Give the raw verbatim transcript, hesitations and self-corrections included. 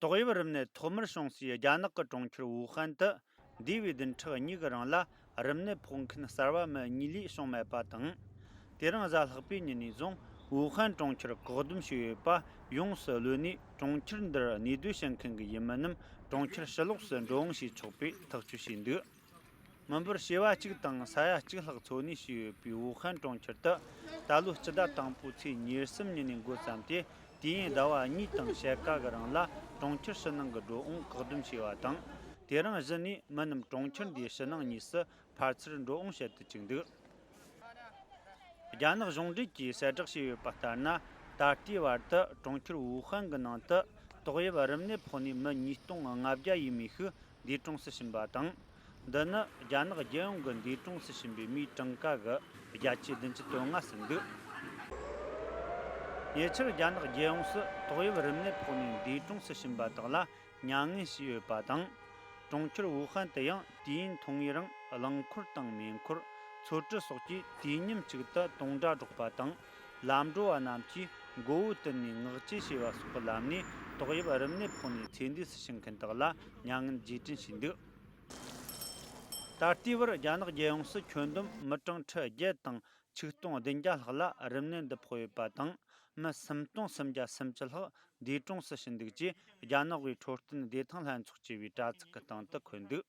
ཏོག་དབྱིབས་རིམས་ནད་ཐོག་མར་བྱུང་སའི་རྒྱ་ནག་གི་གྲོང་ཁྱེར་ཝུ་ཧན་དུ། འདས་པའི་བདུན་ཕྲག་གཉིས་ཀྱི་རིང་ལ་རིམས་ནད་ཕོག་མཁན་གསར་བ་མི་གཉིས་ལས་བྱུང་མེད་པ་དང་། དེ་རིང་གཟའ་ལྷག་པའི་ཉིན་ནས་བཟུང་ཝུ་ཧན་གྲོང་ཁྱེར་བཀག་སྡོམ་བྱས་ཡོད་པ་ཡོངས་སུ་ལོན་ནས། གྲོང་ཁྱེར་འདིར་གནས་སྡོད་བྱེད་མཁན་གྱི་ཡུལ་མི་རྣམས་གྲོང་ཁྱེར་ཕྱི་ལོགས་སུ་འགྲོ་འོང་བྱས་ཆོག་པའི་ཐག་གཅོད་བྱས་འདུག་མི་འབོར་བྱེ་བ་གཅིག་དང་ས་ཡ་གཅིག་ལྷག་འཚོ་གནས་བྱས་ཡོད་པའི་ཝུ་ཧན་གྲོང་ཁྱེར་དུ། ད་ལོའི་སྤྱི་ཟླ་དང་པོའི་ཚེས་ཉེར་གསུམ་ཉིན་ནས་འགོ་བརྩམས་ཏེ། དུས་ཡུན་ཟླ་བ་གཉིས་དང་ཕྱེད་ཀ་གི་རིང་ལ་གྲོང་ཁྱེར་ཕྱི་ནང་གི་འགྲོ་འོང་བཀག་སྡོམ་བྱས་པ་དང་། དེ་རིང་གཞི་ནས་མི་རྣམས་གྲོང་ཁྱེར་འདིའི་ཕྱི་ནང་གཉིས་སུ་ཕར་ཚུར་འགྲོ་འོང་བྱེད་དུ་བཅུག་འདུག་རྒྱ་ནག་གཞུང་འབྲེལ་གྱིས་གསལ་བསྒྲགས་བྱས་ཡོད་པ་ལྟར་ན། ད་ལྟའི་བར་དུ་གྲོང་ཁྱེར་ཝུ་ཧན་གྱི་ནང་དུ་ཏོག་དབྱིབས་རིམས་ནད་ཕོག་ནས་མི་ཉིས་སྟོང་ལྔ་བརྒྱ་ཡས་མས་ཤིག་འདས་གྲོངས་སུ་ཕྱིན་པ་དང་། འདི་ནི་རྒྱ་ནག་རྒྱལ་ཡོངས་ཀྱི་འདས་གྲོངས་སུ་ཕྱིན་པའི་མིའི་གྲངས་ཀ་གི་བརྒྱ་ཆའི་བདུན་ཅུ་དོན་ལྔ་ཟིན་འདུག་ཉེ་ཆར་རྒྱ་ནག་རྒྱལ་ཡོངས་སུ་ཏོག་དབྱིབས་རིམས་ནད་ཕོག་ནས་འདས་གྲོངས་སུ་ཕྱིན་པ་དག་ལ་མྱ་ངན་བྱས་ཡོད་པ་དང་། གྲོང་ཁྱེར་ཝུ་ཧན་དུ་ཡང་དུས་ཡུན་ཐུང་ངུའི་རིང་རླངས་འཁོར་དང་མེ་འཁོར། མཚོ་གྲུ་སོགས་ཀྱིས་དུས་མཉམ་གཅིག་ཏུ་དུང་སྒྲ་སྒྲོག་པ་དང་། ལམ་འགྲོ་བ་རྣམས་ཀྱིས་མགོ་བོ་དུད་ནས་ངག་བཅད་བྱས་པ་སོགས་ཀྱི་ལམ་ནས་ཏོག་དབྱིབས་རིམས་ནད་ཕོག་ནས་ཚེ་འདས་སུ་ཕྱིན་མཁན་དག་ལ་མྱ་ངན་རྗེས་དྲན་བྱས་འདུག་ད་ལྟའི་བར་རྒྱ་ནག་རྒྱལ་ཡོངས་སུ་ཁྱོན་བསྡོམས་མི་གྲངས་ཁྲི་བརྒྱད་དང་ཆིག་སྟོང་བདུན་བརྒྱ་ལྷག་ལ་རིམས་ནད་འདི་ཕོག་ཡོད་པ་དང་། མི་སུམ་སྟོང་སུམ་བརྒྱ་སུམ་ཅུ་ལྷག་འདས་གྲོངས་སུ་ཕྱིན་འདུག་ཅེས་རྒྱ་ནག་གི་འཕྲོད་བསྟེན་བདེ་ཐང་ལྷན་ཚོགས་ཅེས་པའི་དྲ་ཚིགས་ཀྱི་སྟེང་དུ་འཁོད་འདུག